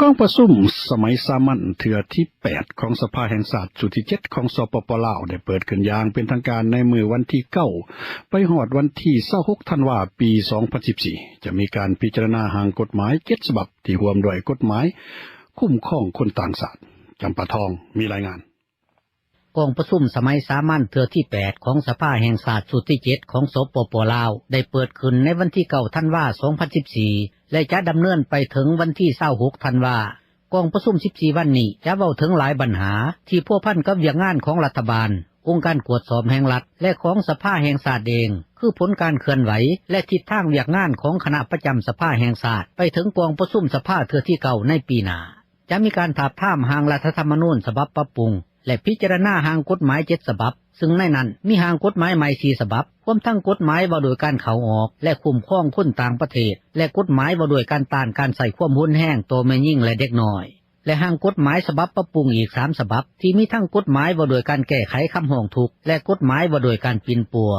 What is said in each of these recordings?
ກອງປະຊຸມສະໄໝສາມັນເທື່ອທີແປດຂອງສະພາແຫ່ງຊາດຊຸດທີເຈັດຂອງ ສປປ ລາວ ໄດ້ເປີດຂຶ້ນຢ່າງເປັນທາງການໃນມື້ວັນທີເກົ້າ ໄປຮອດວັນທີຊາວຫົກ ທັນວາ ປີສອງພັນສິບສີ່ ຈະມີການພິຈາລະນາຮ່າງກົດໝາຍເຈັດສະບັບ ທີ່ຮ່ວມດ້ວຍກົດໝາຍຄຸ້ມຄອງຄົນຕ່າງຊາດ. ຈຳປາທອງ ມີລາຍງານ. ກອງປະຊຸມສະໄໝສາມັນເທື່ອທີແປດຂອງສະພາແຫ່ງຊາດຊຸດທີເຈັດຂອງ ສປປ ລາວ ໄດ້ເປີດຂຶ້ນໃນວັນທີເກົ້າ ທັນວາ ສອງພັນສິບສີ່ ແລະ ຈະດຳເນີນໄປເຖິງວັນທີຊາວຫົກ ທັນວາ. ກອງປະຊຸມສິບສີ່ວັນນີ້ຈະເວົ້າເຖິງຫຼາຍບັນຫາທີ່ພົວພັນກັບວຽກງານຂອງລັດຖະບານ, ອົງການກວດສອບແຫ່ງລັດ ແລະ ຂອງສະພາແຫ່ງຊາດເອງ, ຄືຜົນການເຄື່ອນໄຫວ ແລະ ທິດທາງວຽກງານຂອງຄະນະປະຈຳສະພາແຫ່ງຊາດ ໄປເຖິງກອງປະຊຸມສະພາເທື່ອທີເກົ້າໃນປີໜ້າ. ຈະມີການທາບທາມຮ່າງລັດຖະທຳມະນູນສະບັບປັບປຸງ ແລະ ພິຈາລະນາຮ່າງກົດໝາຍເຈັດສະບັບ, ຊຶ່ງໃນນັ້ນມີຮ່າງກົດໝາຍໃໝ່ສີ່ສະບັບ, ຮວມທັງກົດໝາຍວ່າດ້ວຍການເຂົ້າອອກ ແລະ ຄຸ້ມຄອງຄົນຕ່າງປະເທດ ແລະ ກົດໝາຍວ່າດ້ວຍການຕ້ານການໃຊ້ຄວາມຮຸນແຮງຕໍ່ແມ່ຍິງ ແລະ ເດັກນ້ອຍ ແລະ ຮ່າງກົດໝາຍສະບັບປັບປຸງອີກສາມສະບັບ ທີ່ມີທັງກົດໝາຍວ່າດ້ວຍການແກ້ໄຂຄຳຮ້ອງທຸກ ແລະ ກົດໝາຍວ່າດ້ວຍການປິ່ນປົວ.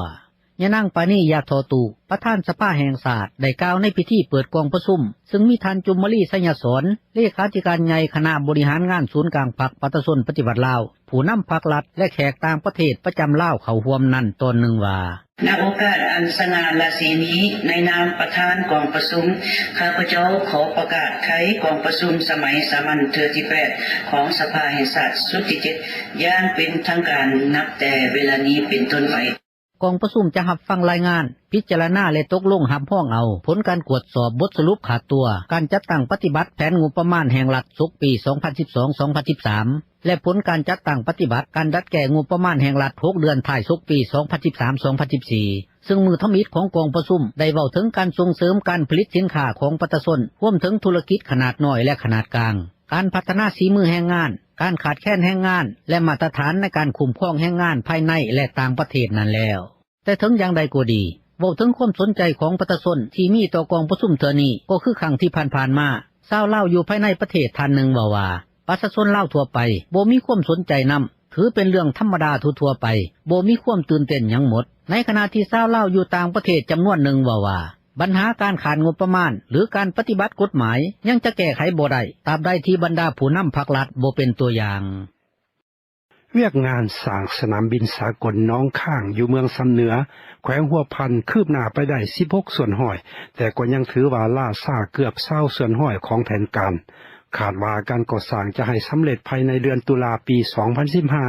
ຍານາງ ປານີ ຢາທໍ່ຕູ້ ປະທານສະພາແຫ່ງຊາດ ໄດ້ກ່າວໃນພິທີເປີດກອງປະຊຸມ, ຊຶ່ງມີທ່ານ ຈຸມມະລີ ໄຊຍະສອນ ເລຂາທິການໃຫຍ່ຄະນະບໍລິຫານງານສູນກາງພັກປະຊາຊົນປະຕິວັດລາວ, ຜູ້ນຳພັກລັດ ແລະ ແຂກຕ່າງປະເທດປະຈຳລາວເຂົ້າຮ່ວມນັ້ນຕອນໜຶ່ງວ່າ: ໃນໂອກາດອັນສະຫງ່າລາສີນີ້, ໃນນາມປະທານກອງປະຊຸມ, ຂ້າພະເຈົ້າຂໍປະກາດໄຂກອງປະຊຸມສະໄໝສາມັນເທື່ອທີແປດຂອງສະພາແຫ່ງຊາດຊຸດທີເຈັດຢ່າງເປັນທາງການ ນັບແຕ່ເວລານີ້ເປັນຕົ້ນໄປ. ກອງປະຊຸມຈະຮັບຟັງລາຍງານ, ພິຈາລະນາ ແລະ ຕົກລົງຮັບຮອງເອົາຜົນການກວດສອບບົດສະຫຼຸບຂາດຕົວການຈັດຕັ້ງປະຕິບັດແຜນງົບປະມານແຫ່ງລັດສົກປີສອງພັນສິບສອງ ສອງພັນສິບສາມ ແລະ ຜົນການຈັດຕັ້ງປະຕິບັດການດັດແກ້ງົບປະມານແຫ່ງລັດຫົກເດືອນທ້າຍສົກປີສອງພັນສິບສາມ ສອງພັນສິບສີ່ ຊຶ່ງມື້ທຳອິດຂອງກອງປະຊຸມໄດ້ເວົ້າເຖິງການສົ່ງເສີມການຜະລິດສິນຄ້າຂອງປະຊາຊົນ, ຮວມເຖິງທຸລະກິດຂະໜາດນ້ອຍ ແລະ ຂະໜາດກາງ, ການພັດທະນາສີມືແຮງງານ, ການຂາດແຄນແຮງງານ ແລະ ມາດຕະຖານໃນການຄຸ້ມຄອງແຮງງານພາຍໃນ ແລະ ຕ່າງປະເທດນັ້ນແລ້ວ. ແຕ່ເຖິງຢ່າງໃດກໍດີ, ເວົ້າເຖິງຄວາມສົນໃຈຂອງປະຊາຊົນທີ່ມີຕໍ່ກອງປະຊຸມເທື່ອນີ້ ກໍຄືຄັ້ງທີ່ຜ່ານໆມາ, ຊາວລາວຢູ່ພາຍໃນປະເທດທ່ານໜຶ່ງເວົ້າວ່າ ປະຊາຊົນລາວທົ່ວໄປບໍ່ມີຄວາມສົນໃຈນຳ, ຖືເປັນເລື່ອງທຳມະດາທົ່ວໆໄປ, ບໍ່ມີຄວາມຕື່ນເຕັ້ນຫຍັງໝົດ. ໃນຂະນະທີ່ຊາວລາວຢູ່ຕ່າງປະເທດຈຳນວນໜຶ່ງເວົ້າວ່າ ບັນຫາການຂາດງົບປະມານ ຫຼື ການປະຕິບັດກົດໝາຍ ຍັງຈະແກ້ໄຂບໍ່ໄດ້ ຕາບໃດທີ່ບັນດາຜູ້ນຳພັກລັດບໍ່ເປັນຕົວຢ່າງ. ວຽກງານສ້າງສະໜາມບິນສາກົນໜອງຄ້າງ ຢູ່ເມືອງຊຳເໜືອ ແຂວງຫົວພັນ ຄືບໜ້າໄປໄດ້ສິບຫົກສ່ວນຮ້ອຍ, ແຕ່ກໍຍັງຖືວ່າລ້າຊ້າເກືອບຊາວສ່ວນຮ້ອຍຂອງແຜນການ. ຄາດວ່າການກໍ່ສ້າງຈະໃຫ້ສຳເລັດພາຍໃນເດືອນຕຸລາປີສອງພັນສິບຫ້າ,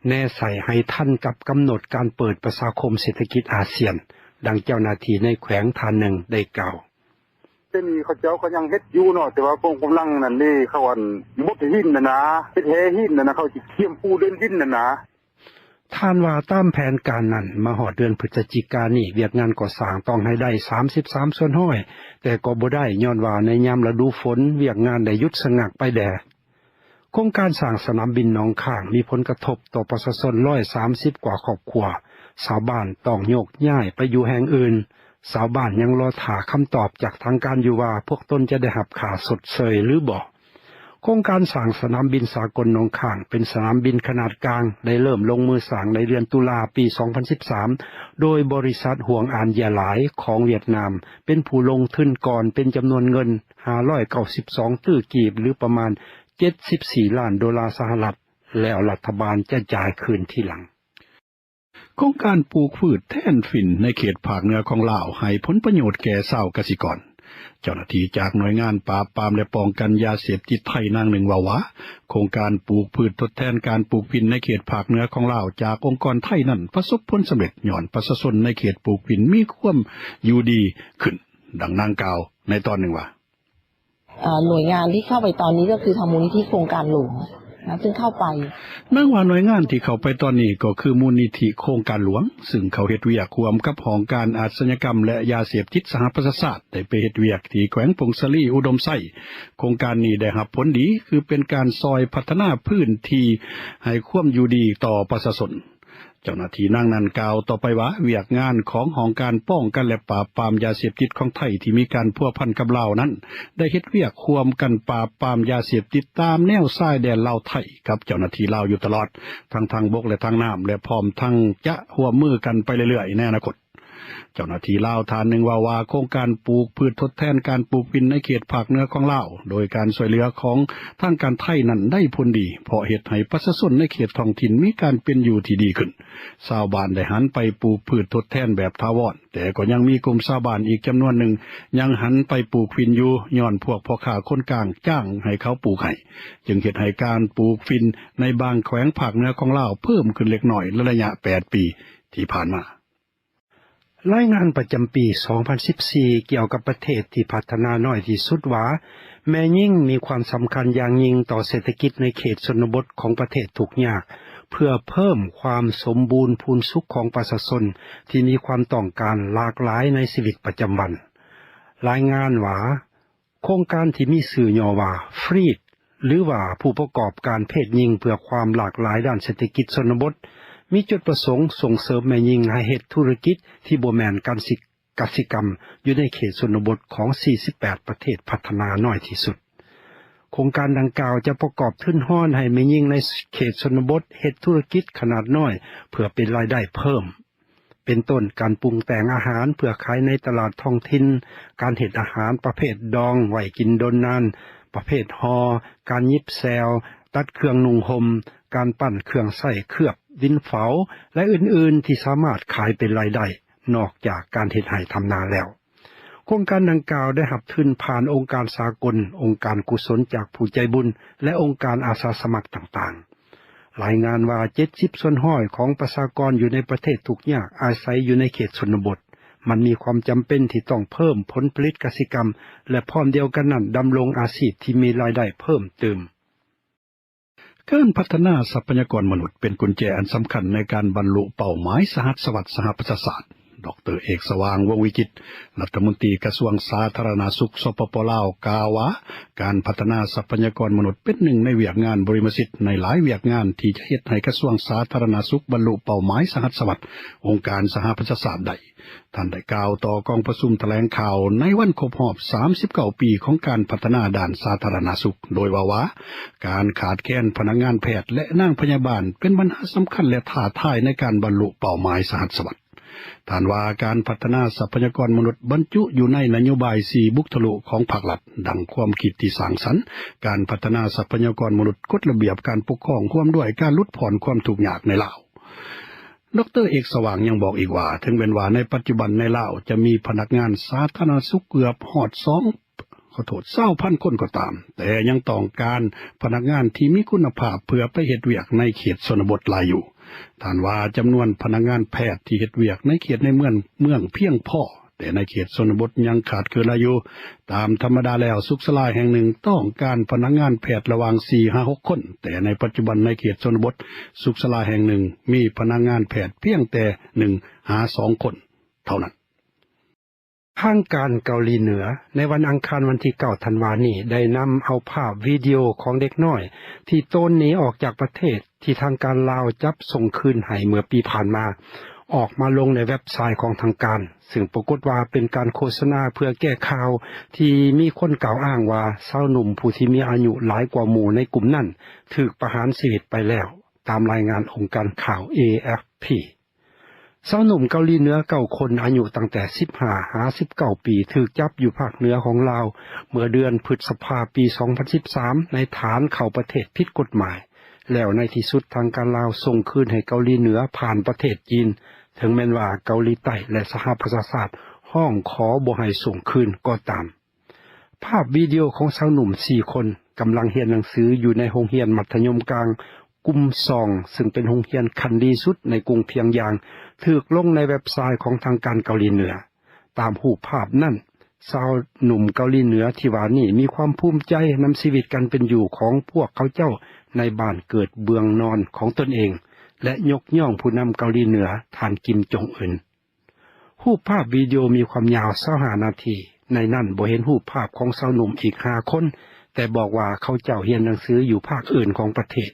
ແນໃສ່ໃຫ້ທັນກັບກຳນົດການເປີດປະຊາຄົມເສດຖະກິດອາຊຽນ, ດັ່ງເຈົ້າໜ້າທີ່ໃນແຂວງທ່ານໜຶ່ງໄດ້ກ່າວ. ແຕ່ນີ້ເຂົາເຈົ້າກໍຍັງເຮັດຢູ່ເນາະ, ແຕ່ວ່າກົງກຳລັງນັ້ນເດ້ ເຂົາອັນ ບົດຫີນຫັ້ນນະ, ເຮັດແຮ່ຫີນຫັ້ນນະ, ເຂົາຊິກຽມປູເດີ່ນດິນຫັ້ນນະ. ທ່ານວ່າຕາມແຜນການນັ້ນ, ມາຮອດເດືອນພຶສຈິການີ້, ວຽກງານກໍ່ສ້າງຕ້ອງໃຫ້ໄດ້ສາມສິບສາມສ່ວນຮ້ອຍ, ແຕ່ກໍບໍ່ໄດ້, ຍ້ອນວ່າໃນຍາມລະດູຝົນ, ວຽກງານໄດ້ຢຸດສະງັກໄປແດ່. ໂຄງການສ້າງສະໜາມບິນໜອງຄ້າງ ມີຜົນກະທົບຕໍ່ປະຊາຊົນຮ້ອຍສາມສິບກວ່າຄອບຄົວ, ຊາວບ້ານຕ້ອງໂຍກຍ້າຍໄປຢູ່ແຫ່ງອື່ນ. ຊາວບ້ານຍັງລໍຖ້າຄຳຕອບຈາກທາງການຢູ່ວ່າ ພວກຕົນຈະໄດ້ຮັບຄ່າຊົດເຊີຍຫຼືບໍ່. ໂຄງການສ້າງສະໜາມບິນສາກົນໜອງຄ້າງ ເປັນສະໜາມບິນຂະໜາດກາງ, ໄດ້ເລີ່ມລົງມືສ້າງໃນເດືອນຕຸລາປີສອງພັນສິບສາມ ໂດຍບໍລິສັດຫວງອານຢາຫຼາຍຂອງຫວຽດນາມ ເປັນຜູ້ລົງທຶນກ່ອນ ເປັນຈຳນວນເງິນຫ້າຮ້ອຍເກົ້າສິບສອງຕື້ກີບ ຫຼື ປະມານເຈັດສິບສີ່ລ້ານໂດລາສະຫະລັດ, ແລ້ວລັດຖະບານຈະຈ່າຍຄືນທີຫຼັງ. ໂຄງການປູກພືດແທນຝິ່ນໃນເຂດພາກເໜືອຂອງລາວ ໃຫ້ຜົນປະໂຫຍດແກ່ຊາວກະສິກອນ. ເຈົ້າໜ້າທີ່ຈາກໜ່ວຍງານປາບປາມ ແລະ ປ້ອງກັນຢາເສບຕິດໄທນາງໜຶ່ງເວົ້າວ່າ, ໂຄງການປູກພືດທົດແທນການປູກຝິ່ນໃນເຂດພາກເໜືອຂອງລາວຈາກອົງກອນໄທນັ້ນ ປະສົບຜົນສຳເລັດ ຍ້ອນປະຊາຊົນໃນເຂດປູກຝິ່ນມີຄວາມຢູ່ດີຂຶ້ນ. ດັ່ງນາງກ່າວໃນຕອນໜຶ່ງວ່າ: ເอ่อ หน่วยงานที่เข้าไปตอนนี้ก็คือทางมูลนิธิโครงการหลวงนะ ซึ่งเข้าไป ນາງວ່າໜ່ວຍງານທີ່ເຂົ້າໄປຕອນນີ້ກໍຄືມູນນິທິໂຄງການຫຼວງ ຊຶ່ງເຂົ້າເຮັດວຽກຮ່ວມກັບຫ້ອງການອາຊະຍາກຳ ແລະ ຢາເສບຕິດສະຫະປະຊາຊາດ ໄດ້ໄປເຮັດວຽກທີ່ແຂວງຜົ້ງສາລີ ອຸດົມໄຊ. ໂຄງການນີ້ໄດ້ຮັບຜົນດີ ຄືເປັນການຊ່ອຍພັດທະນາພື້ນທີ່ໃຫ້ຄວາມຢູ່ດີຕໍ່ປະຊາຊົນ. ເຈົ້າໜ້າທີ່ນາງນັ້ນກ່າວຕໍ່ໄປວ່າ, ວຽກງານຂອງຫ້ອງການປ້ອງກັນ ແລະ ປາບປາມຢາເສບຕິດຂອງໄທທີ່ມີການພົວພັນກັບລາວນັ້ນ ໄດ້ເຮັດວຽກຮ່ວມກັນປາບປາມຢາເສບຕິດຕາມແນວຊາຍແດນລາວ-ໄທ ກັບເຈົ້າໜ້າທີ່ລາວຢູ່ຕະຫຼອດ, ທັງທາງບົກ ແລະ ທາງນ້ຳ ແລະ ພ້ອມທັງຈະຮ່ວມມືກັນໄປເລື້ອຍໆໃນອະນາຄົດ. ເຈົ້າໜ້າທີ່ລາວທ່ານໜຶ່ງເວົ້າວ່າ ໂຄງການປູກພືດທົດແທນການປູກຝິ່ນໃນເຂດພາກເໜືອຂອງລາວ ໂດຍການຊ່ວຍເຫຼືອຂອງທາງການໄທນັ້ນໄດ້ຜົນດີ ເພາະເຮັດໃຫ້ປະຊາຊົນໃນເຂດທ້ອງຖິ່ນມີການເປັນຢູ່ທີ່ດີຂຶ້ນ. ຊາວບ້ານໄດ້ຫັນໄປປູກພືດທົດແທນແບບຖາວອນ, ແຕ່ກໍຍັງມີກຸ່ມຊາວບ້ານອີກຈຳນວນໜຶ່ງຍັງຫັນໄປປູກຝິ່ນຢູ່ ຍ້ອນພວກພໍ່ຄ້າຄົນກາງຈ້າງໃຫ້ເຂົາປູກໃຫ້, ຈຶ່ງເຮັດໃຫ້ການປູກຝິ່ນໃນບາງແຂວງພາກເໜືອຂອງລາວເພີ່ມຂຶ້ນເລັກນ້ອຍໃນໄລຍະແປດປີທີ່ຜ່ານມາ. ລາຍງານປະຈຳປີສອງພັນສິບສີ່ ກ່ຽວກັບປະເທດທີ່ພັດທະນານ້ອຍທີ່ສຸດວ່າ ແມ່ຍິງມີຄວາມສຳຄັນຢ່າງຍິ່ງຕໍ່ເສດຖະກິດໃນເຂດຊົນນະບົດຂອງປະເທດທຸກຍາກ ເພື່ອເພີ່ມຄວາມສົມບູນພູນສຸກຂອງປະຊາຊົນທີ່ມີຄວາມຕ້ອງການຫຼາກຫຼາຍໃນຊີວິດປະຈຳວັນ. ລາຍງານວ່າ ໂຄງການທີ່ມີຊື່ຫຍໍ້ວ່າ ຟຣີດ ຫຼືວ່າຜູ້ປະກອບການເພດຍິງເພື່ອຄວາມຫຼາກຫຼາຍດ້ານເສດຖະກິດຊົນນະບົດ ມີຈຸດປະສົງສົ່ງເສີມແມ່ຍິງໃຫ້ເຮັດທຸລະກິດທີ່ບໍ່ແມ່ນການສິ ກະສິກຳຢູ່ໃນເຂດຊົນນະບົດຂອງສີ່ສິບແປດປະເທດພັດທະນານ້ອຍທີ່ສຸດ. ໂຄງການດັ່ງກ່າວຈະປະກອບທຶນຮອນໃຫ້ແມ່ຍິງໃນເຂດຊົນນະບົດເຮັດທຸລະກິດຂະໜາດນ້ອຍເພື່ອເປັນລາຍໄດ້ເພີ່ມ. ເປັນຕົ້ນ ການປຸງແຕ່ງອາຫານເພື່ອຂາຍໃນຕະຫຼາດທ້ອງຖິ່ນ, ການເຮັດອາຫານປະເພດດອງໄວ້ກິນດົນນານ, ປະເພດຫໍ່, ການຫຍິບແຊວ, ຕັດເຄື່ອງນຸ່ງຫົ່ມ, ການປັ້ນເຄື່ອງໃຊ້ເຄືອບດິນເຜົາ ແລະ ອື່ນໆ ທີ່ສາມາດຂາຍເປັນລາຍໄດ້ ນອກຈາກການເຮັດໄຮ່ທຳນາແລ້ວ. ໂຄງການດັ່ງກ່າວໄດ້ຮັບທຶນຜ່ານອົງການສາກົນ, ອົງການກຸສົນຈາກຜູ້ໃຈບຸນ ແລະ ອົງການອາສາສະໝັກຕ່າງໆ. ລາຍງານວ່າ ເຈັດສິບສ່ວນຮ້ອຍຂອງປະຊາກອນຢູ່ໃນປະເທດທຸກຍາກອາໄສຢູ່ໃນເຂດຊົນນະບົດ. ມັນມີຄວາມຈຳເປັນທີ່ຕ້ອງເພີ່ມຜົນຜະລິດກະສິກຳ ແລະ ພ້ອມດຽວກັນນັ້ນ ດຳລົງອາຊີບທີ່ມີລາຍໄດ້ເພີ່ມຕື່ມ. ການພັດທະນາຊັບພະຍາກອນມະນຸດເປັນກຸນແຈອັນສຳຄັນໃນການບັນລຸເປົ້າໝາຍສະຫັດສະວັດສະຫະປະຊາຊາດ. ດອກເຕີ ເອກສະຫວ່າງ ວົງວິຈິດ ລັດຖະມົນຕີກະຊວງສາທາລະນະສຸກ ສປປ ລາວ ກ່າວວ່າ ການພັດທະນາຊັບພະຍາກອນມະນຸດເປັນໜຶ່ງໃນວຽກງານບໍລິມະສິດໃນຫຼາຍວຽກງານທີ່ຈະເຮັດໃຫ້ກະຊວງສາທາລະນະສຸກບັນລຸເປົ້າໝາຍສະຫັດສະວັດອົງການສະຫະປະຊາຊາດໄດ້. ທ່ານໄດ້ກ່າວຕໍ່ກອງປະຊຸມຖະແຫຼງຂ່າວໃນວັນຄົບຮອບສາມສິບເກົ້າປີຂອງການພັດທະນາດ້ານສາທາລະນະສຸກ ໂດຍເວົ້າວ່າ ການຂາດແຄນພະນັກງານແພດ ແລະ ນາງພະຍາບານເປັນບັນຫາສຳຄັນ ແລະ ທ້າທາຍໃນການບັນລຸເປົ້າໝາຍສະຫັດສະຫວັດ. ທ່ານວ່າ ການພັດທະນາຊັບພະຍາກອນມະນຸດບັນຈຸຢູ່ໃນນະໂຍບາຍສີ່ບຸກທະລຸຂອງພາກລັດ, ດັ່ງຄວາມຄິດທີ່ສ້າງສັນ, ການພັດທະນາຊັບພະຍາກອນມະນຸດ, ກົດລະບຽບການປົກຄອງ, ຮ່ວມດ້ວຍການຫຼຸດຜ່ອນຄວາມທຸກຍາກໃນລາວ. ດອກເຕີ ເອກສະຫວ່າງຍັງບອກອີກວ່າ ເຖິງແມ່ນວ່າໃນປັດຈຸບັນໃນລາວຈະມີພະນັກງານສາທາລະນະສຸກເກືອບຮອດສອງ ຂໍໂທດ ຊາວພັນຄົນກໍຕາມ, ແຕ່ຍັງຕ້ອງການພະນັກງານທີ່ມີຄຸນນະພາບເພື່ອໄປເຮັດວຽກໃນເຂດຊົນນະບົດຫຼາຍຢູ່. ທ່ານວ່າ ຈຳນວນພະນັກງານແພດທີ່ເຮັດວຽກໃນເຂດໃນເມືອງ ເມືອງພຽງພໍ, ແຕ່ໃນເຂດຊົນນະບົດຍັງຂາດເຂີນຫຼາຍຢູ່. ຕາມທຳມະດາແລ້ວ ສຸກສາລາແຫ່ງໜຶ່ງຕ້ອງການພະນັກງານແພດລະຫວ່າງສີ່ຫາຫົກຄົນ, ແຕ່ໃນປັດຈຸບັນໃນເຂດຊົນນະບົດ ສຸກສາລາແຫ່ງໜຶ່ງມີພະນັກງານແພດພຽງແຕ່ໜຶ່ງຫາສອງຄົນເທົ່ານັ້ນ. ທາງການເກົາຫຼີເໜືອໃນວັນອັງຄານວັນທີເກົ້າທັນວານີ້ ໄດ້ນຳເອົາພາບວິດີໂອຂອງເດັກນ້ອຍທີ່ໂຕນໜີອອກຈາກປະເທດ ທີ່ທາງການລາວຈັບສົ່ງຄືນໃຫ້ເມື່ອປີຜ່ານມາ ອອກມາລົງໃນເວັບໄຊຂອງທາງການ, ຊຶ່ງປາກົດວ່າເປັນການໂຄສະນາເພື່ອແກ້ຂ່າວທີ່ມີຄົນກ່າວອ້າງວ່າ ຊາວໜຸ່ມຜູ້ທີ່ມີອາຍຸຫຼາຍກວ່າໝູ່ໃນກຸ່ມນັ້ນ ຖືກປະຫານຊີວິດໄປແລ້ວ, ຕາມລາຍງານອົງການຂ່າວ ເອ ເອັຟ ພີ. ຊາວໜຸ່ມເກົາຫຼີເໜືອເກົ້າຄົນ ອາຍຸຕັ້ງແຕ່ສິບຫ້າຫາສິບເກົ້າປີ ຖືກຈັບຢູ່ພາກເໜືອຂອງລາວ ເມື່ອເດືອນພຶດສະພາປີສອງພັນສິບສາມ ໃນຖານເຂົ້າປະເທດຜິດກົດໝາຍ, ແລ້ວໃນທີ່ສຸດທາງການລາວສົ່ງຄືນໃຫ້ເກົາຫຼີເໜືອຜ່ານປະເທດຈີນ, ເຖິງແມ່ນວ່າເກົາຫຼີໃຕ້ ແລະ ສະຫະປະຊາຊາດຮ້ອງຂໍບໍ່ໃຫ້ສົ່ງຄືນກໍຕາມ. ພາບວິດີໂອຂອງຊາວໜຸ່ມສີ່ຄົນ ກຳລັງຮຽນໜັງສືຢູ່ໃນໂຮງຮຽນມັດທະຍົມກາງກຸມຊອງ ຊຶ່ງເປັນໂຮງຮຽນຂັ້ນດີສຸດໃນກຸງພຽງຢາງ ຖືກລົງໃນເວັບໄຊຂອງທາງການເກົາຫຼີເໜືອ. ຕາມຮູບພາບນັ້ນ, ຊາວໜຸ່ມເກົາຫຼີເໜືອທີ່ວ່ານີ້ມີຄວາມພູມໃຈນຳຊີວິດການເປັນຢູ່ຂອງພວກເຂົາເຈົ້າໃນບ້ານເກີດເມືອງນອນຂອງຕົນເອງ ແລະ ຍົກຍ້ອງຜູ້ນຳເກົາຫຼີເໜືອ ທ່ານ ກິມ ຈົງອຶນ. ຮູບພາບວິດີໂອມີຄວາມຍາວຊາວຫ້ານາທີ, ໃນນັ້ນບໍ່ເຫັນຮູບພາບຂອງຊາວໜຸ່ມອີກຫ້າຄົນ, ແຕ່ບອກວ່າເຂົາເຈົ້າຮຽນໜັງສືຢູ່ພາກອື່ນຂອງປະເທດ.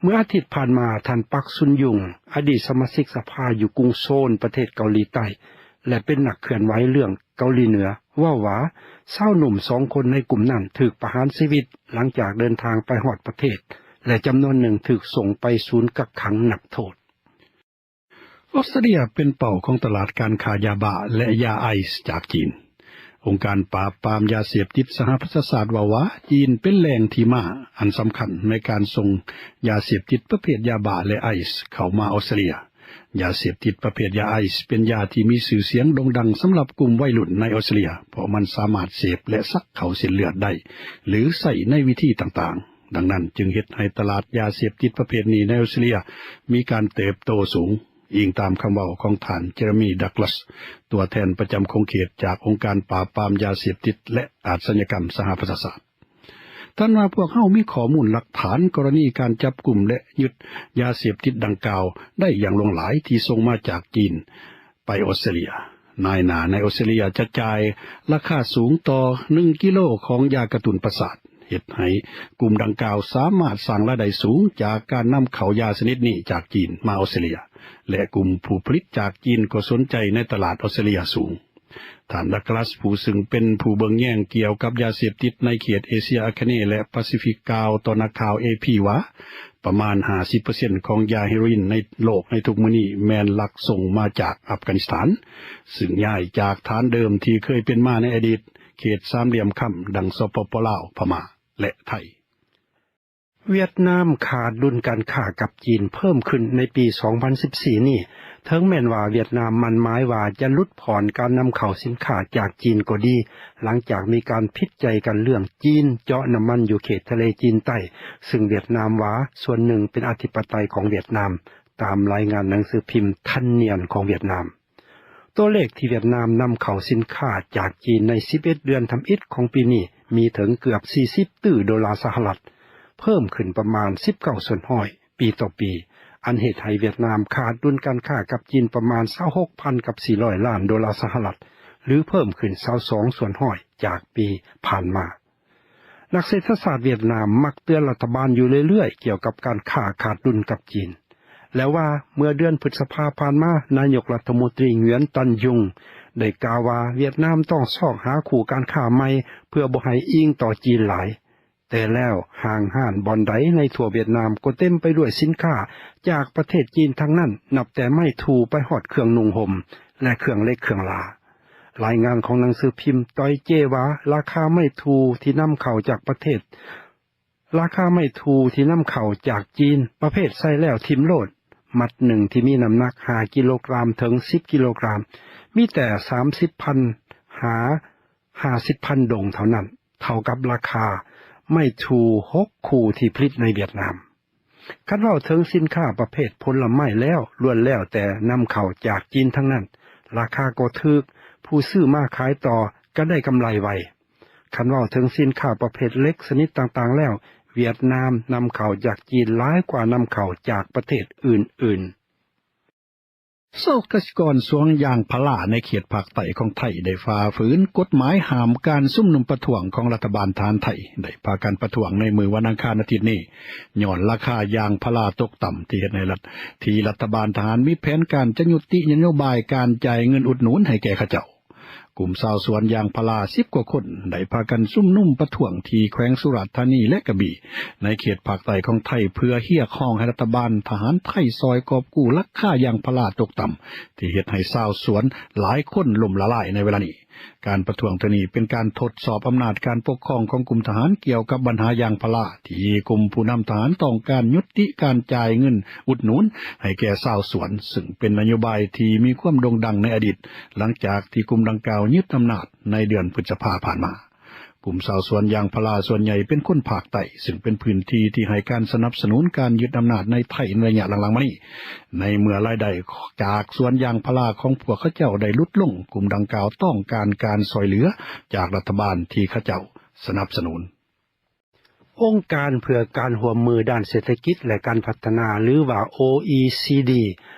ເມື່ອອາທິດຜ່ານມາ, ທ່ານ ປັກ ຊຸນຍຸງ, ອະດີດສະມາຊິກສະພາຢູ່ກຸງໂຊນ, ປະເທດເກົາຫຼີໃຕ້ ແລະ ເປັນນັກເຄື່ອນໄຫວເລື່ອງເກົາຫຼີເໜືອ, ເວົ້າວ່າຊາວໜຸ່ມສອງຄົນໃນກຸ່ມນັ້ນຖືກປະຫານຊີວິດຫຼັງຈາກເດີນທາງໄປຮອດປະເທດ ແລະ ຈຳນວນໜຶ່ງຖືກສົ່ງໄປສູນກັກຂັງນັກໂທດ. ອອສເຕຣເລັຽເປັນເປົ້າຂອງຕະຫຼາດການຄ້າຢາບ້າ ແລະ ຢາໄອສ໌ຈາກຈີນ. ອົງການປາບປາມຢາເສບຕິດສະຫະປະຊາຊາດເວົ້າວ່າ ຈີນເປັນແຫຼ່ງທີ່ມາອັນສຳຄັນໃນການສົ່ງຢາເສບຕິດປະເພດຢາບ້າ ແລະ ໄອສ໌ເຂົ້າມາອອສເຕຣເລັຽ. ຢາເສບຕິດປະເພດຢາໄອສ໌ເປັນຢາທີ່ມີຊື່ສຽງໂດ່ງດັງສຳລັບກຸ່ມໄວລຸ້ນໃນອອສເຕຣເລັຽ ເພາະມັນສາມາດເສບ ແລະ ສັກເຂົ້າເສັ້ນເລືອດໄດ້ ຫຼື ໃຊ້ໃນວິທີຕ່າງໆ. ດັ່ງນັ້ນຈຶ່ງເຮັດໃຫ້ຕະຫຼາດຢາເສບຕິດປະເພດນີ້ໃນອອສເຕຣເລັຽມີການເຕີບໂຕສູງ, ອີງຕາມຄຳເວົ້າຂອງທ່ານ Jeremy Douglas ຕົວແທນປະຈຳຂົງເຂດຈາກອົງການປາບປາມຢາເສບຕິດ ແລະ ອາຊະຍາກຳສະຫະປະຊາຊາດ. ທ່ານວ່າ, ພວກເຮົາມີຂໍ້ມູນຫຼັກຖານກໍລະນີການຈັບກຸມ ແລະ ຍຶດຢາເສບຕິດດັ່ງກ່າວໄດ້ຢ່າງຫຼວງຫຼາຍທີ່ສົ່ງມາຈາກຈີນໄປອອສເຕຣເລັຽ. ນາຍໜ້າໃນອອສເຕຣເລັຽຈະຈ່າຍລາຄາສູງຕໍ່ໜຶ່ງກິໂລຂອງຢາກະຕຸ້ນປະສາດ, ເຮັດໃຫ້ກຸ່ມດັ່ງກ່າວສາມາດສ້າງລາຍໄດ້ສູງຈາກການນຳເຂົ້າຢາຊະນິດນີ້ຈາກຈີນມາອອສເຕຣເລັຽ ແລະ ກຸ່ມຜູ້ຜະລິດຈາກຈີນກໍສົນໃຈໃນຕະຫຼາດອອສເຕຣເລັຽສູງ. ທ່ານ Douglas ຜູ້ເຊິ່ງເປັນຜູ້ເບິ່ງແຍງກ່ຽວກັບຢາເສບຕິດໃນເຂດເອເຊຍອາຄະເນ ແລະ ປາຊີຟິກ ກ່າວຕໍ່ນັກຂ່າວ ເອ ພີ ວ່າ ປະມານຫ້າສິບເປີເຊັນຂອງຢາເຮໂຣອິນໃນໂລກໃນທຸກມື້ນີ້ແມ່ນລັກສົ່ງມາຈາກອັຟການິສຖານ, ເຊິ່ງຍ້າຍຈາກຖານເດີມທີ່ເຄີຍເປັນມາໃນອະດີດເຂດສາມຫຼ່ຽມຄຳ ດັ່ງ ສປປ ລາວ, ພະມ້າ ແລະ ໄທ. ຫວຽດນາມຂາດດຸນການຄ້າກັບຈີນເພີ່ມຂຶ້ນໃນປີສອງພັນສິບສີ່ນີ້, ເຖິງແມ່ນວ່າຫວຽດນາມໝັ້ນໝາຍວ່າຈະຫຼຸດຜ່ອນການນຳເຂົ້າສິນຄ້າຈາກຈີນກໍດີ, ຫຼັງຈາກມີການຜິດໃຈກັນເລື່ອງຈີນເຈາະນ້ຳມັນຢູ່ເຂດທະເລຈີນໃຕ້, ເຊິ່ງຫວຽດນາມວ່າສ່ວນໜຶ່ງເປັນອະທິປະໄຕຂອງຫວຽດນາມ, ຕາມລາຍງານໜັງສືພິມ Thanh Niên ຂອງຫວຽດນາມ. ຕົວເລກທີ່ຫວຽດນາມນຳເຂົ້າສິນຄ້າຈາກຈີນໃນສິບເອັດເດືອນທຳອິດຂອງປີນີ້ ມີເຖິງເກືອບສີ່ສິບຕື້ໂດລາສະຫະລັດ, ເພີ່ມຂຶ້ນປະມານສິບເກົ້າສ່ວນຮ້ອຍປີຕໍ່ປີ, ອັນເຮັດໃຫ້ຫວຽດນາມຂາດດຸນການຄ້າກັບຈີນປະມານຊາວຫົກພັນກັບສີ່ຮ້ອຍລ້ານໂດລາສະຫະລັດ, ຫຼື ເພີ່ມຂຶ້ນຊາວສອງສ່ວນຮ້ອຍຈາກປີຜ່ານມາ. ນັກເສດຖະສາດຫວຽດນາມມັກເຕືອນລັດຖະບານຢູ່ເລື້ອຍໆກ່ຽວກັບການຄ້າຂາດດຸນກັບຈີນ ແລະວ່າເມື່ອເດືອນພຶດສະພາຜ່ານມາ, ນາຍົກລັດຖະມົນຕີ ຫງວຽນ ຕັນຍຸງ ໄດ້ກ່າວວ່າຫວຽດນາມຕ້ອງຊອກຫາຄູ່ການຄ້າໃໝ່ເພື່ອບໍ່ໃຫ້ອີງຕໍ່ຈີນຫຼາຍ. ແຕ່ແລ້ວຫ້າງຮ້ານບ່ອນໃດໃນທົ່ວຫວຽດນາມກໍເຕັມໄປດ້ວຍສິນຄ້າຈາກປະເທດຈີນທັງນັ້ນ, ນັບແຕ່ໄມ້ທູ່ໄປຮອດເຄື່ອງນຸ່ງຫົ່ມ ແລະ ເຄື່ອງເຫຼັກເຄື່ອງຫຼາ. ລາຍງານຂອງໜັງສືພິມ Tuổi Trẻ ວ່າ ລາຄາໄມ້ທູ່ທີ່ນຳເຂົ້າຈາກປະເທດ ລາຄາໄມ້ທູ່ທີ່ນຳເຂົ້າຈາກຈີນ ປະເພດໃສ່ແລ້ວຖິ້ມໂລດ, ມັດໜຶ່ງທີ່ມີນ້ຳໜັກຫ້າກິໂລກຣາມເຖິງສິບກິໂລກຣາມ ມີແຕ່ສາມສິບພັນຫາຫ້າສິບພັນດົງເທົ່ານັ້ນ, ເທົ່າກັບລາຄາໄມ້ທູ່ຫົກຄູ່ທີ່ຜະລິດໃນຫວຽດນາມ. ຄັນເວົ້າເຖິງສິນຄ້າປະເພດຜົນລະໄມ້ແລ້ວ, ລ້ວນແລ້ວແຕ່ນຳເຂົ້າຈາກຈີນທັງນັ້ນ, ລາຄາກໍຖືກ, ຜູ້ຊື້ມາຂາຍຕໍ່ກໍໄດ້ກຳໄລໄວ. ຄັນເວົ້າເຖິງສິນຄ້າປະເພດເຫຼັກຊະນິດຕ່າງໆແລ້ວ, ຫວຽດນາມນຳເຂົ້າຈາກຈີນຫຼາຍກວ່ານຳເຂົ້າຈາກປະເທດອື່ນໆ. ຊາວກະສິກອນສວນຢາງພາລາໃນເຂດພາກໃຕ້ຂອງໄທ ໄດ້ຝ່າຝືນກົດໝາຍຫ້າມການຊຸມນຸມປະທ້ວງຂອງລັດຖະບານທະຫານໄທ ໄດ້ພາກັນປະທ້ວງໃນມື້ວັນອັງຄານອາທິດນີ້ ຍ້ອນລາຄາຢາງພາລາຕົກຕ່ຳ ທີ່ເຮັດໃຫ້ລັດ ທີ່ລັດຖະບານທະຫານມີແຜນການຈະຍຸຕິນະໂຍບາຍການຈ່າຍເງິນອຸດໜູນໃຫ້ແກ່ເຂົາເຈົ້າ. ກຸ່ມຊາວສວນຢາງພາລາສິບກວ່າຄົນ ໄດ້ພາກັນຊຸມນຸມປະທ້ວງທີ່ແຂວງສຸລາດທານີ ແລະ ກະບີ່ ໃນເຂດພາກໃຕ້ຂອງໄທ ເພື່ອຮຽກຮ້ອງໃຫ້ລັດຖະບານທະຫານໄທຊ່ອຍກອບກູ້ລາຄາຢາງພາລາຕົກຕ່ຳ ທີ່ເຮັດໃຫ້ຊາວສວນຫຼາຍຄົນລົ້ມລະລາຍໃນເວລານີ້. ການປະທ້ວງເທື່ອນີ້ເປັນການທົດສອບອຳນາດການປົກຄອງຂອງກຸ່ມທະຫານກ່ຽວກັບບັນຫາຢາງພາລາ ທີ່ກຸ່ມຜູ້ນຳທະຫານຕ້ອງການຍຸຕິການຈ່າຍເງິນອຸດໜູນໃຫ້ແກ່ຊາວສວນ, ເຊິ່ງເປັນນະໂຍບາຍທີ່ມີຄວາມໂດ່ງດັງໃນອະດີດ ຫຼັງຈາກທີ່ກຸ່ມດັ່ງກ່າວຍຶດອຳນາດໃນເດືອນພຶດສະພາຜ່ານມາ. ກຸ່ມຊາວສວນຢາງພາລາສ່ວນໃຫຍ່ເປັນຄົນພາກໃຕ້, ເຊິ່ງເປັນພື້ນທີ່ທີ່ໃຫ້ການສະໜັບສະໜູນການຍຶດອຳນາດໃນໄທໃນໄລຍະຫຼັງໆມານີ້. ໃນເມື່ອລາຍໄດ້ຈາກສວນຢາງພາລາຂອງພວກເຂົາເຈົ້າໄດ້ຫຼຸດລົງ, ກຸ່ມດັ່ງກ່າວຕ້ອງການການຊ່ອຍເຫຼືອຈາກລັດຖະບານທີ່ເຂົາເຈົ້າສະໜັບສະໜູນ. ອົງການເພື່ອການຮ່ວມມືດ້ານເສດຖະກິດ ແລະ ການພັດທະນາ ຫຼືວ່າ ໂອອີຊີດີ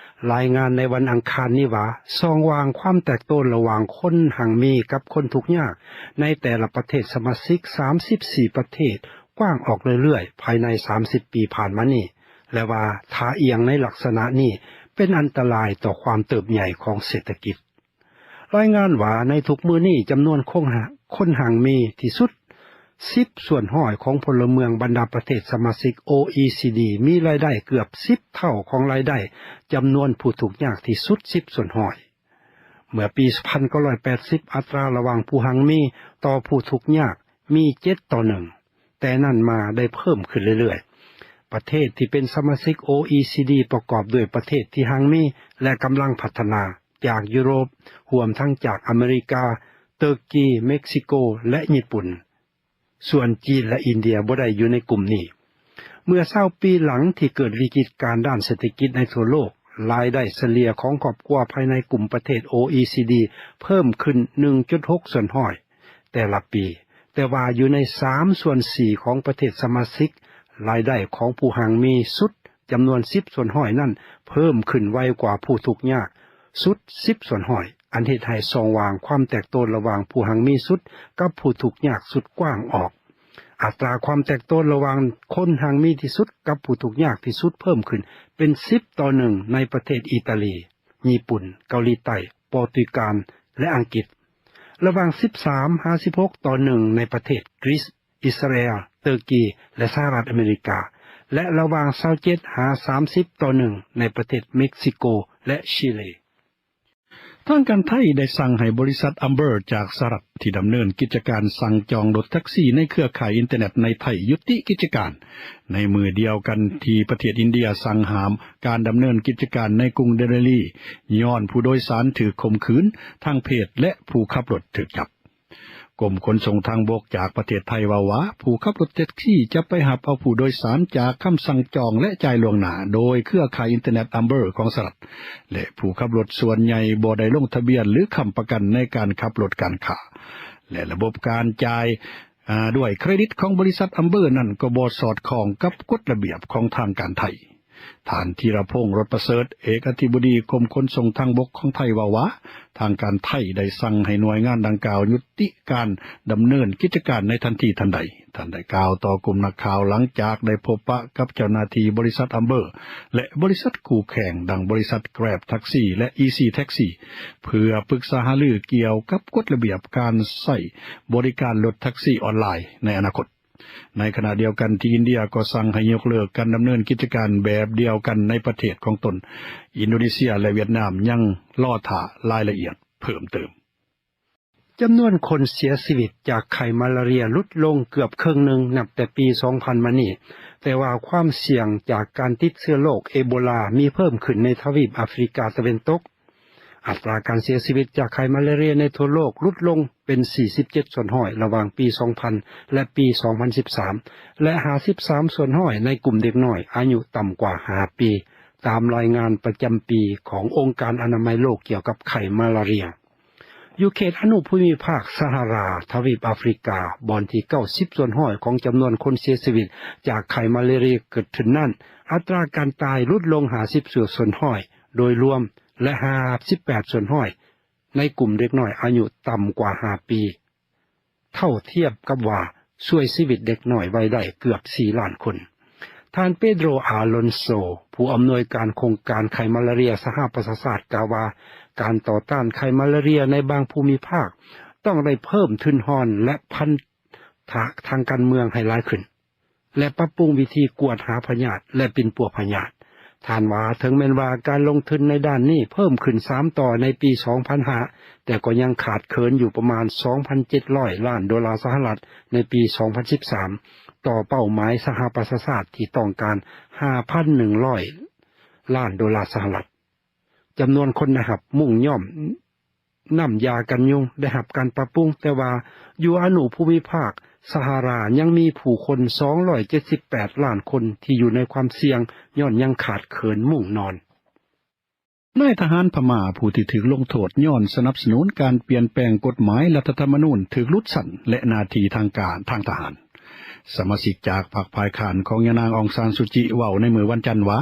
ລາຍງານໃນວັນອັງຄານນີ້ວ່າ ຊ່ອງວ່າງຄວາມແຕກໂຕນລະຫວ່າງຄົນຮັ່ງມີກັບຄົນທຸກຍາກໃນແຕ່ລະປະເທດສະມາຊິກສາມສິບສີ່ປະເທດ ກວ້າງອອກເລື້ອຍໆພາຍໃນສາມສິບປີຜ່ານມານີ້ ແລະວ່າທ່າອ່ຽງໃນລັກສະນະນີ້ເປັນອັນຕະລາຍຕໍ່ຄວາມເຕີບໃຫຍ່ຂອງເສດຖະກິດ. ລາຍງານວ່າໃນທຸກມື້ນີ້ຈຳນວນຄົນຮັ່ງ ຄົນຮັ່ງມີທີ່ສຸດ ສິບສ່ວນຮ້ອຍຂອງພົນລະເມືອງບັນດາປະເທດສະມາຊິກ ໂອອີຊີດີ ມີລາຍໄດ້ເກືອບສິບເທົ່າຂອງລາຍໄດ້ຈຳນວນຜູ້ທຸກຍາກທີ່ສຸດສິບສ່ວນຮ້ອຍ. ເມື່ອປີໜຶ່ງພັນເກົ້າຮ້ອຍແປດສິບ ອັດຕາລະຫວ່າງຜູ້ຮັ່ງມີຕໍ່ຜູ້ທຸກຍາກມີເຈັດຕໍ່ໜຶ່ງ, ແຕ່ນັ້ນມາໄດ້ເພີ່ມຂຶ້ນເລື້ອຍໆ. ປະເທດທີ່ເປັນສະມາຊິກ ໂອອີຊີດີ ປະກອບດ້ວຍປະເທດທີ່ຮັ່ງມີ ແລະ ກຳລັງພັດທະນາ ຈາກຢູໂຣບ, ຮວມທັງຈາກອາເມລິກາ, ເຕີກີ, ເມັກຊິໂກ ແລະ ຍີ່ປຸ່ນ. ສ່ວນຈີນ ແລະ ອິນເດຍບໍ່ໄດ້ຢູ່ໃນກຸ່ມນີ້. ເມື່ອຊາວປີຫຼັງທີ່ເກີດວິກິດການດ້ານເສດຖະກິດໃນທົ່ວໂລກ, ລາຍໄດ້ສະເລ່ຍຂອງຄອບຄົວພາຍໃນກຸ່ມປະເທດ ໂອອີຊີດີ ເພີ່ມຂຶ້ນໜຶ່ງຈຸດຫົກສ່ວນຮ້ອຍແຕ່ລະປີ, ແຕ່ວ່າຢູ່ໃນສາມສ່ວນສີ່ຂອງປະເທດສະມາຊິກ, ລາຍໄດ້ຂອງຜູ້ຮັ່ງມີສຸດ ຈຳນວນສິບສ່ວນຮ້ອຍນັ້ນເພີ່ມຂຶ້ນໄວກວ່າຜູ້ທຸກຍາກສຸດສິບສ່ວນຮ້ອຍ, ອັນເຮັດໃຫ້ຊ່ອງວ່າງຄວາມແຕກໂຕນລະຫວ່າງຜູ້ຮັ່ງມີສຸດກັບຜູ້ທຸກຍາກສຸດກວ້າງອອກ. ອັດຕາຄວາມແຕກໂຕນລະຫວ່າງຄົນຮັ່ງມີທີ່ສຸດກັບຜູ້ທຸກຍາກທີ່ສຸດເພີ່ມຂຶ້ນເປັນສິບຕໍ່ໜຶ່ງໃນປະເທດອີຕາລີ, ຍີ່ປຸ່ນ, ເກົາຫຼີໃຕ້, ປອຕຸຍການ ແລະ ອັງກິດ, ລະຫວ່າງສິບສາມຫາສິບຫົກຕໍ່ໜຶ່ງໃນປະເທດກຣີສ, ອິດສະຣາແອລ, ເຕີກີ ແລະ ສະຫະລັດອາເມລິກາ ແລະ ລະຫວ່າງຊາວເຈັດຫາສາມສິບຕໍ່ໜຶ່ງໃນປະເທດເມັກຊິໂກ ແລະ ຊີເລ. ທາງການໄທໄດ້ສັ່ງໃຫ້ບໍລິສັດ Amber ຈາກສະຫະລັດ ທີ່ດຳເນີນກິດຈະການສັ່ງຈອງລົດແທັກຊີໃນເຄືອຂ່າຍອິນເຕີເນັດໃນໄທຢຸດຕິກິດຈະການ, ໃນມື້ດຽວກັນທີ່ປະເທດອິນເດຍສັ່ງຫ້າມການດຳເນີນກິດຈະການໃນກຸງເດລີ ຍ້ອນຜູ້ໂດຍສານຖືກຂົ່ມຂືນທາງເພດ ແລະ ຜູ້ຂັບລົດຖືກຈັບ. ກົມຂົນສົ່ງທາງບົກຈາກປະເທດໄທເວົ້າວ່າ ຜູ້ຂັບລົດແທັກຊີຈະໄປຮັບເອົາຜູ້ໂດຍສານຈາກຄຳສັ່ງຈອງ ແລະ ຈ່າຍລ່ວງໜ້າໂດຍເຄືອຂ່າຍອິນເຕີເນັດ Amber ຂອງສະຫະລັດ ແລະ ຜູ້ຂັບລົດສ່ວນໃຫຍ່ບໍ່ໄດ້ລົງທະບຽນ ຫຼື ຄ້ຳປະກັນໃນການຂັບລົດການຄ້າ ແລະ ລະບົບການຈ່າຍ ອາ ດ້ວຍເຄຣດິດຂອງບໍລິສັດ Amber ນັ້ນກໍບໍ່ສອດຄ່ອງກັບກົດລະບຽບຂອງທາງການໄທ. ທ່ານ ທີລະພົງ ລົດປະເສີດ ເອກອະທິບໍດີກົມຂົນສົ່ງທາງບົກຂອງໄທເວົ້າວ່າ ທາງການໄທໄດ້ສັ່ງໃຫ້ໜ່ວຍງານດັ່ງກ່າວຍຸຕິການດຳເນີນກິດຈະການໃນທັນທີທັນໃດ. ທ່ານໄດ້ກ່າວຕໍ່ກຸ່ມນັກຂ່າວຫຼັງຈາກໄດ້ພົບປະກັບເຈົ້າໜ້າທີ່ບໍລິສັດ Amber ແລະ ບໍລິສັດຄູ່ແຂ່ງ ດັ່ງບໍລິສັດ Grab Taxi ແລະ Easy Taxi ເພື່ອປຶກສາຫາລືກ່ຽວກັບກົດລະບຽບການໃຊ້ບໍລິການລົດແທັກຊີອອນລາຍໃນອະນາຄົດ. ໃນຂະນະດຽວກັນທີ່ອິນເດຍກໍສັ່ງໃຫ້ຍົກເລີກການດຳເນີນກິດຈະການແບບດຽວກັນໃນປະເທດຂອງຕົນ, ອິນໂດເນເຊຍ ແລະ ຫວຽດນາມຍັງລໍຖ້າລາຍລະອຽດເພີ່ມເຕີມ. ຈຳນວນຄົນເສຍຊີວິດຈາກໄຂ້ມາລາເຣຍຫຼຸດລົງເກືອບເຄິ່ງໜຶ່ງນັບແຕ່ປີສອງພັນມານີ້, ແຕ່ວ່າຄວາມສ່ຽງຈາກການຕິດເຊື້ອໂລກເອໂບລາມີເພີ່ມຂຶ້ນໃນທະວີບອາຟຣິກາຕາເວັນຕົກ. ອັດຕາການເສຍຊີວິດຈາກໄຂ້ມາລາເຣຍໃນທົ່ວໂລກຫຼຸດລົງເປັນສີ່ສິບເຈັດສ່ວນຮ້ອຍລະຫວ່າງປີສອງພັນ ແລະ ປີສອງພັນສິບສາມ ແລະ ຫ້າສິບສາມສ່ວນຮ້ອຍໃນກຸ່ມເດັກນ້ອຍອາຍຸຕ່ຳກວ່າຫ້າປີ, ຕາມລາຍງານປະຈຳປີຂອງອົງການອະນາໄມໂລກກ່ຽວກັບໄຂ້ມາລາເຣຍ. ຢູ່ເຂດອະນຸພູມິພາກຊາຮາຣາ ທະວີບອາຟຣິກາ, ບ່ອນທີ່ເກົ້າສິບສ່ວນຮ້ອຍຂອງຈຳນວນຄົນເສຍຊີວິດຈາກໄຂ້ມາລາເຣຍເກີດຂຶ້ນນັ້ນ, ອັດຕາການຕາຍຫຼຸດລົງຫ້າສິບສ່ວນຮ້ອຍໂດຍລວມ ແລະ ຫ້າສິບແປດສ່ວນຮ້ອຍໃນກຸ່ມເດັກນ້ອຍອາຍຸຕ່ຳກວ່າຫ້າປີ, ເທົ່າທຽບກັບວ່າຊ່ວຍຊີວິດເດັກນ້ອຍໄວ້ໄດ້ເກືອບສີ່ລ້ານຄົນ. ທ່ານ ເປໂດຣ ອາໂລນໂຊ ຜູ້ອຳນວຍການໂຄງການໄຂ້ມາລາເຣຍສະຫະປະຊາຊາດ ກ່າວວ່າ ການຕໍ່ຕ້ານໄຂ້ມາລາເຣຍໃນບາງພູມິພາກ ຕ້ອງໄດ້ເພີ່ມທຶນຮອນ ແລະ ພັນທະທາງການເມືອງໃຫ້ຫຼາຍຂຶ້ນ ແລະ ປັບປຸງວິທີກວດຫາພະຍາດ ແລະ ປິ່ນປົວພະຍາດ. ທ່ານວ່າ ເຖິງແມ່ນວ່າການລົງທຶນໃນດ້ານນີ້ເພີ່ມຂຶ້ນສາມຕໍ່ໃນປີສອງພັນຫ້າ ແຕ່ກໍຍັງຂາດເຂີນຢູ່ປະມານສອງພັນເຈັດຮ້ອຍລ້ານໂດລາສະຫະລັດໃນປີສອງພັນສິບສາມ ຕໍ່ເປົ້າໝາຍສະຫະປະຊາຊາດທີ່ຕ້ອງການຫ້າພັນໜຶ່ງຮ້ອຍລ້ານໂດລາສະຫະລັດ. ຈຳນວນຄົນໄດ້ຮັບມຸ້ງຍ້ອມ ນ້ຳຢາກັນຍຸງໄດ້ຮັບການປັບປຸງ, ແຕ່ວ່າຢູ່ອະນຸພູມິພາກຊາຮາຣາຍັງມີຜູ້ຄົນສອງຮ້ອຍເຈັດສິບແປດລ້ານຄົນທີ່ຢູ່ໃນຄວາມສ່ຽງຍ້ອນຍັງຂາດເຂີນມຸ້ງນອນ. ນາຍທະຫານພະມ້າຜູ້ທີ່ຖືກລົງໂທດຍ້ອນສະໜັບສະໜູນການປ່ຽນແປງກົດໝາຍລັດຖະທຳມະນູນຖືກຫຼຸດຊັ້ນ ແລະ ໜ້າທີ່ທາງການທາງທະຫານ. ສະມາຊິກຈາກພັກຝ່າຍຄ້ານຂອງຍານາງ ອອງຊານ ຊູຈິ ເວົ້າໃນມື້ວັນຈັນວ່າ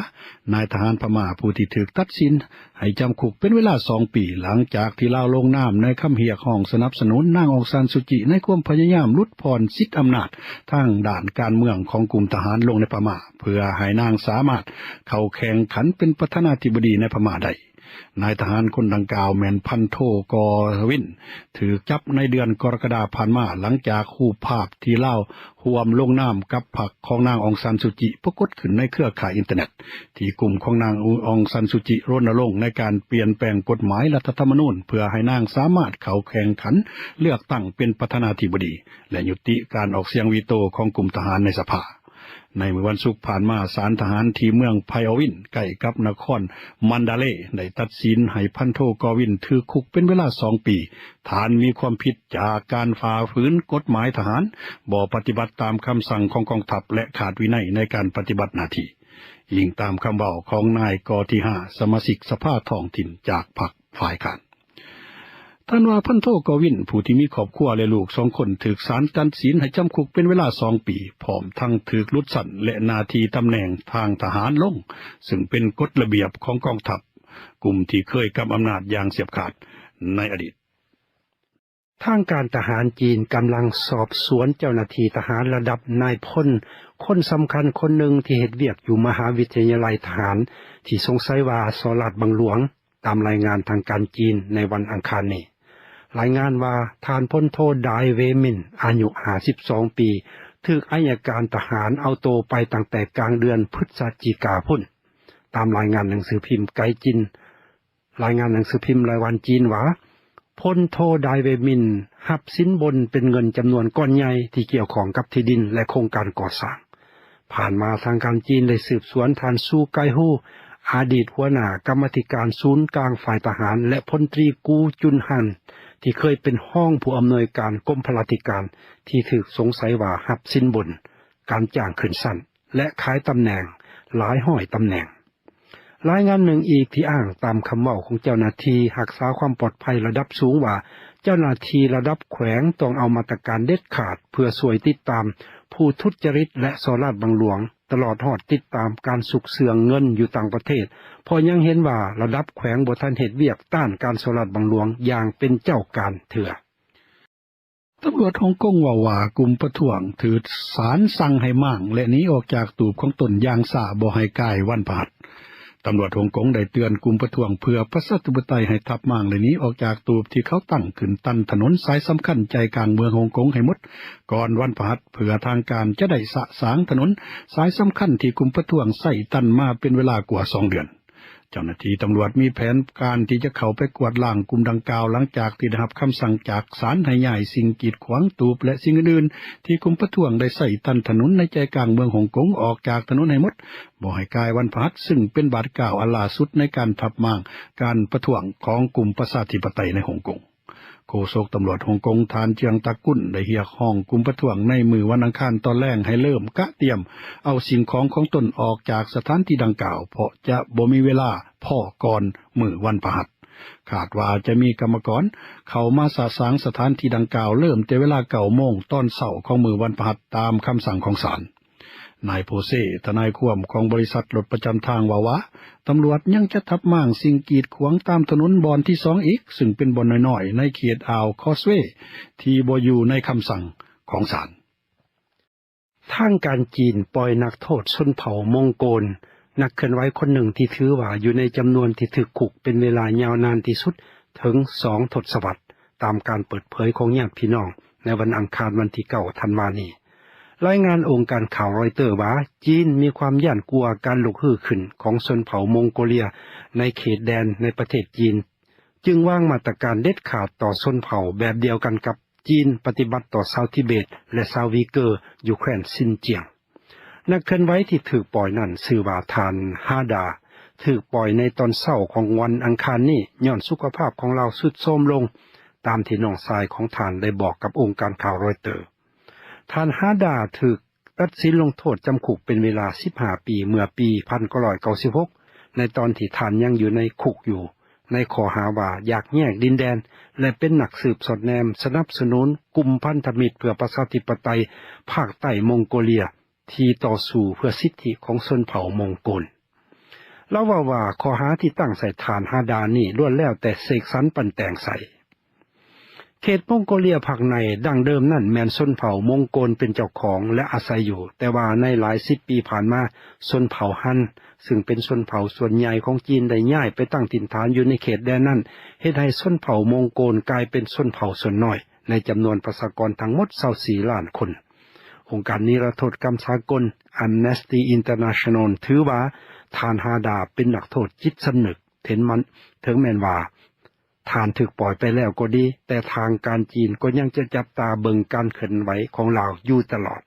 ນາຍທະຫານພະມ້າຜູ້ທີ່ຖືກຕັດສິນໃຫ້ຈຳຄຸກເປັນເວລາສອງປີ ຫຼັງຈາກທີ່ລາວລົງນາມໃນຄຳຮຽກຮ້ອງສະໜັບສະໜູນນາງ ອອງຊານ ຊູຈິ ໃນຄວາມພະຍາຍາມຫຼຸດຜ່ອນສິດອຳນາດທາງດ້ານການເມືອງຂອງກຸ່ມທະຫານລົງໃນພະມ້າ ເພື່ອໃຫ້ນາງສາມາດເຂົ້າແຂ່ງຂັນເປັນປະທານາທິບໍດີໃນພະມ້າໄດ້. ນາຍທະຫານຄົນດັ່ງກ່າວແມ່ນພັນໂທ ກໍວິນ ຖືກຈັບໃນເດືອນກໍລະກະດາຜ່ານມາ ຫຼັງຈາກຮູບພາບທີ່ລາວຮ່ວມລົງນາມກັບພັກຂອງນາງ ອອງຊານ ຊູຈິ ປາກົດຂຶ້ນໃນເຄືອຂ່າຍອິນເຕີເນັດ ທີ່ກຸ່ມຂອງນາງ ອອງຊານ ຊູຈິ ຣົນນະລົງໃນການປ່ຽນແປງກົດໝາຍລັດຖະທຳມະນູນ ເພື່ອໃຫ້ນາງສາມາດເຂົ້າແຂ່ງຂັນເລືອກຕັ້ງເປັນປະທານາທິບໍດີ ແລະ ຍຸຕິການອອກສຽງວີໂຕຂອງກຸ່ມທະຫານໃນສະພາ. ໃນມື້ວັນສຸກຜ່ານມາ, ສານທະຫານທີ່ເມືອງໄພອອວິນ ໃກ້ກັບນະຄອນມັນດາເລ ໄດ້ຕັດສິນໃຫ້ພັນໂທ ກໍວິນ ຖືກຄຸກເປັນເວລາສອງປີ, ຖານມີຄວາມຜິດຈາກການຝ່າຝືນກົດໝາຍທະຫານ, ບໍ່ປະຕິບັດຕາມຄຳສັ່ງຂອງກອງທັບ ແລະ ຂາດວິໄນໃນການປະຕິບັດໜ້າທີ່, ອີງຕາມຄຳເວົ້າຂອງນາຍ ກໍທີຫ້າ ສະມາຊິກສະພາທ້ອງຖິ່ນຈາກພັກຝ່າຍຄ້ານ. ທ່ານວ່າ ພັນໂທ ກໍວິນ ຜູ້ທີ່ມີຄອບຄົວ ແລະ ລູກສອງຄົນ ຖືກສານຕັດສິນໃຫ້ຈຳຄຸກເປັນເວລາສອງປີ, ພ້ອມທັງຖືກຫຼຸດຊັ້ນ ແລະ ໜ້າທີ່ຕຳແໜ່ງທາງທະຫານລົງ, ຊຶ່ງເປັນກົດລະບຽບຂອງກອງທັບ, ກຸ່ມທີ່ເຄີຍກຳອຳນາດຢ່າງສຽບຂາດໃນອະດີດ. ທາງການທະຫານຈີນກຳລັງສອບສວນເຈົ້າໜ້າທີ່ທະຫານລະດັບນາຍພົນ ຄົນສຳຄັນຄົນໜຶ່ງທີ່ເຮັດວຽກຢູ່ມະຫາວິທະຍາໄລທະຫານ ທີ່ສົງໄສວ່າສໍ້ລາດບັງຫຼວງ, ຕາມລາຍງານທາງການຈີນໃນວັນອັງຄານນີ້. ລາຍງານວ່າ ທ່ານພົນໂທ ດາຍ ເວມິນ ອາຍຸຫ້າສິບສອງປີ ຖືກໄອຍະການທະຫານເອົາໂຕໄປຕັ້ງແຕ່ກາງເດືອນພຶສຈິກາພຸ້ນ, ຕາມລາຍງານໜັງສືພິມໄກຈິນ. ລາຍງານໜັງສືພິມລາຍວັນຈີນວ່າ ພົນໂທ ດາຍ ເວມິນ ຮັບສິນບົນເປັນເງິນຈຳນວນກ້ອນໃຫຍ່ທີ່ກ່ຽວຂ້ອງກັບທີ່ດິນ ແລະ ໂຄງການກໍ່ສ້າງ. ຜ່ານມາທາງການຈີນໄດ້ສືບສວນທ່ານ ຊູ ໄກຮູ້ ອະດີດຫົວໜ້າກຳມາທິການສູນກາງຝ່າຍທະຫານ ແລະ ພົນຕີ ກູ ຈຸນຮັນ ທີ່ເຄີຍເປັນຮອງຜູ້ອຳນວຍການກົມພະລາທິການ ທີ່ຖືກສົງໄສວ່າຮັບສິນບົນ, ການຈ້າງຂຶ້ນຊັ້ນ ແລະ ຂາຍຕຳແໜ່ງຫຼາຍຮ້ອຍຕຳແໜ່ງ. ລາຍງານໜຶ່ງອີກທີ່ອ້າງຕາມຄຳເວົ້າຂອງເຈົ້າໜ້າທີ່ຮັກສາຄວາມປອດໄພລະດັບສູງວ່າ ເຈົ້າໜ້າທີ່ລະດັບແຂວງຕ້ອງເອົາມາດຕະການເດັດຂາດ ເພື່ອຊ່ວຍຕິດຕາມຜູ້ທຸດຈະລິດ ແລະ ສໍ້ລາດບັງຫຼວງ, ຕະຫຼອດຮອດຕິດຕາມການຊຸກເຊື່ອງເງິນຢູ່ຕ່າງປະເທດ, ເພາະຍັງເຫັນວ່າລະດັບແຂວງບໍ່ທັນເຮັດວຽກຕ້ານການສໍ້ລາດບັງຫຼວງຢ່າງເປັນເຈົ້າການເທື່ອ. ຕຳຫຼວດຮົງກົງເວົ້າວ່າ ກຸ່ມປະທ້ວງຖືກສານສັ່ງໃຫ້ມ້າງ ແລະ ໜີອອກຈາກຕູບຂອງຕົນຢ່າງຊ້າ, ບໍ່ໃຫ້ກາຍວັນພະຫັດ. ຕຳຫຼວດຮົງກົງໄດ້ເຕືອນກຸ່ມປະທ້ວງເພື່ອປະຊາທິປະໄຕໃຫ້ທັບມ້າງ ແລະ ໜີອອກຈາກຕູບທີ່ເຂົາຕັ້ງຂຶ້ນຕັນຖະໜົນສາຍສຳຄັນໃຈກາງເມືອງຮົງກົງໃຫ້ໝົດ ກ່ອນວັນພະຫັດ, ເພື່ອທາງການຈະໄດ້ສະສາງຖະໜົນສາຍສຳຄັນທີ່ກຸ່ມປະທ້ວງໃຊ້ຕັນມາເປັນເວລາກວ່າສອງເດືອນ. ເຈົ້າໜ້າທີ່ຕຳຫຼວດມີແຜນການທີ່ຈະເຂົ້າໄປກວາດລ້າງກຸ່ມດັ່ງກ່າວ ຫຼັງຈາກທີ່ໄດ້ຮັບຄຳສັ່ງຈາກສານໃຫ້ຍ້າຍສິ່ງກີດຂວາງ, ຕູບ ແລະ ສິ່ງອື່ນໆ ທີ່ກຸ່ມປະທ້ວງໄດ້ໃຊ້ຕັນຖະໜົນໃນໃຈກາງເມືອງຮົງກົງອອກຈາກຖະໜົນໃຫ້ໝົດ, ບໍ່ໃຫ້ກາຍວັນພະຫັດ, ຊຶ່ງເປັນບາດກ້າວອັນລ່າສຸດໃນການທັບມ້າງການປະທ້ວງຂອງກຸ່ມປະຊາທິປະໄຕໃນຮົງກົງ. ໂຄສົກຕຳຫຼວດຮົງກົງ ທ່ານ ເຈືອງ ຕາກຸນ ໄດ້ຮຽກຮ້ອງກຸ່ມປະທ້ວງໃນມື້ວັນອັງຄານຕອນແລງໃຫ້ເລີ່ມກະຕຽມເອົາສິ່ງຂອງຂອງຕົນອອກຈາກສະຖານທີ່ດັ່ງກ່າວ, ເພາະຈະບໍ່ມີເວລາພໍກ່ອນມື້ວັນພະຫັດ. ຄາດວ່າຈະມີກຳມະກອນເຂົ້າມາສະສາງສະຖານທີ່ດັ່ງກ່າວ ເລີ່ມແຕ່ເວລາເກົ້າໂມງຕອນເຊົ້າຂອງມື້ວັນພະຫັດ ຕາມຄຳສັ່ງຂອງສານ. ນາຍ ໂພເຊ ທະນາຍຄວາມຂອງບໍລິສັດລົດປະຈຳທາງເວົ້າວ່າ ຕຳຫຼວດຍັງຈະທັບມ້າງສິ່ງກີດຂວາງຕາມຖະໜົນບ່ອນທີສອງອີກ, ຊຶ່ງເປັນບ່ອນນ້ອຍໆໃນເຂດອ່າວຄອສເວ ທີ່ບໍ່ຢູ່ໃນຄຳສັ່ງຂອງສານ. ທາງການຈີນປ່ອຍນັກໂທດຊົນເຜົ່າມົງໂກນ, ນັກເຄື່ອນໄຫວຄົນໜຶ່ງທີ່ຖືວ່າຢູ່ໃນຈຳນວນທີ່ຖືກຄຸກເປັນເວລາຍາວນານທີ່ສຸດເຖິງສອງທົດສະວັດ, ຕາມການເປີດເຜີຍຂອງຍາດພີ່ນ້ອງໃນວັນອັງຄານວັນທີເກົ້າທັນວານີ້. ລາຍງານອົງການຂ່າວຣອຍເຕີວ່າ ຈີນມີຄວາມຢ້ານກົວການລຸກຮືຂຶ້ນຂອງຊົນເຜົ່າມົງໂກເລຍໃນເຂດແດນໃນປະເທດຈີນ, ຈຶ່ງວາງມາດຕະການເດັດຂາດຕໍ່ຊົນເຜົ່າແບບດຽວກັນກັບຈີນປະຕິບັດຕໍ່ຊາວທິເບດ ແລະ ຊາວວີເກີຢູ່ແຄວ້ນຊິນຈຽງ. ນັກເຄື່ອນໄຫວທີ່ຖືກປ່ອຍນັ້ນຊື່ວ່າທ່ານ ຮາດາ, ຖືກປ່ອຍໃນຕອນເຊົ້າຂອງວັນອັງຄານນີ້ ຍ້ອນສຸຂະພາບຂອງລາວຊຸດໂຊມລົງ, ຕາມທີ່ນ້ອງຊາຍຂອງທ່ານໄດ້ບອກກັບອົງການຂ່າວຣອຍເຕີ. ທ່ານ ຮາດາ ຖືກຕັດສິນລົງໂທດຈຳຄຸກເປັນເວລາສິບຫ້າປີ ເມື່ອປີພັນເກົ້າຮ້ອຍເກົ້າສິບຫົກ ໃນຕອນທີ່ທ່ານຍັງຢູ່ໃນຄຸກຢູ່, ໃນຂໍ້ຫາວ່າຢາກແຍກດິນແດນ ແລະ ເປັນນັກສືບສອດແນມສະໜັບສະໜູນກຸ່ມພັນທະມິດເພື່ອປະຊາທິປະໄຕພາກໃຕ້ມົງໂກເລຍ ທີ່ຕໍ່ສູ້ເພື່ອສິດທິຂອງຊົນເຜົ່າມົງໂກນ. ລາວເວົ້າວ່າ ຂໍ້ຫາທີ່ຕັ້ງໃສ່ທ່ານ ຮາດາ ນີ້ ລ້ວນແລ້ວແຕ່ເສກສັນປັ້ນແຕ່ງໃສ່. ເຂດມົງໂກເລຍພາກໃນ ດັ່ງເດີມນັ້ນແມ່ນຊົນເຜົ່າມົງໂກນເປັນເຈົ້າຂອງ ແລະອາໄສຢູ່ ແຕ່ວ່າໃນຫຼາຍສິບປີຜ່ານມາ ຊົນເຜົ່າຮັນ ຊຶ່ງເປັນຊົນເຜົ່າສ່ວນໃຫຍ່ຂອງຈີນ ໄດ້ຍ້າຍໄປຕັ້ງຖິ່ນຖານຢູ່ໃນເຂດແດນນັ້ນ ເຮັດໃຫ້ຊົນເຜົ່າມົງໂກນກາຍເປັນຊົນເຜົ່າສ່ວນນ້ອຍ ໃນຈຳນວນປະຊາກອນທັງໝົດ ຊາວສີ່ລ້ານຄົນ. ອົງການນິຣະໂທດກຳສາກົນ Amnesty International ຖືວ່າ ທ່ານຮາດາ ເປັນນັກໂທດຈິດສຳນຶກ ເຖິງແມ່ນວ່າ ທ່ານຖືກປ່ອຍໄປແລ້ວກໍດີ ແຕ່ທາງການຈີນ ກໍຍັງຈະຈັບຕາເບິ່ງການເຄື່ອນໄຫວຂອງລາວຢູ່ຕະຫຼອດ.